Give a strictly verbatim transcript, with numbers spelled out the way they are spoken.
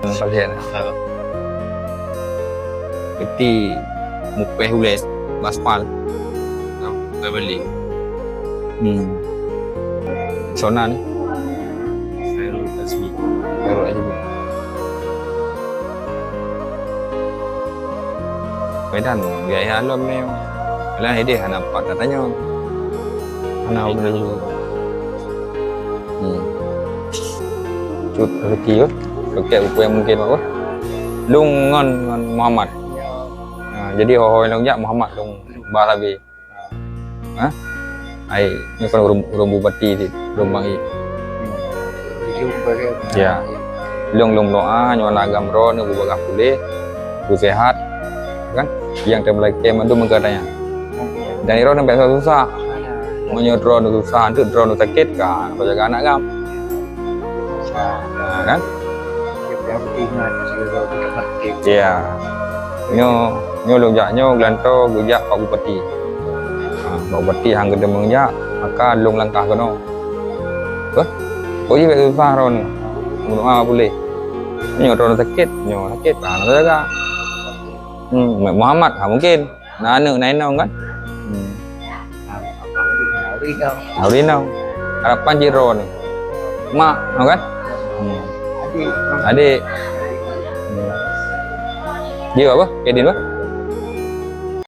Pasien. Peti mupèh ulèe, baspal. Pebeli. Hmm. Sonan. Khairul Azmi. Khairul Azmi. Medan, gaya alam ni. Alah, ideh hana pat katanya. Hana bener. Hmm. Cut rezeki yo. Oke, buku yang mungkin apa? Lung ngon, ngon Muhammad. Ha, jadi ho-ho lung jak Muhammad lung bah sabe. Ha? Ai, ni kan ureueng, ureueng bupati di Jombang i. Ya. Lung, lung doa nyoe na agam ro ni bubagah pulih, bu sehat. Kan? Yang termelaki mandum meugadanya. Dan iro sampai susah. Meunyoe droeneuh susah, anteuk droeneuh sakét ka, apa jaga anak gam. Ha, kan? Ya. Nyoe, nyoe lôn jak nyoe geulantoe geujak Pak Bupati. Ha, Pak Bupati han geudeumeung jak, maka lôn langkah keunoe. Beh, kok jih bèk susah droeneuh. Meudoa puléh. Nyoe droeneuh sakét, nyoe sakét, ha, na jaga. Hmm, Muhammad, ha, mungkin. Na aneuk, na inong kan? Hmm. Hari now. Harapan jih droeneuh. Mak, no kan? Hmm. Adik. Hmm. Dia apa? Kedin apa?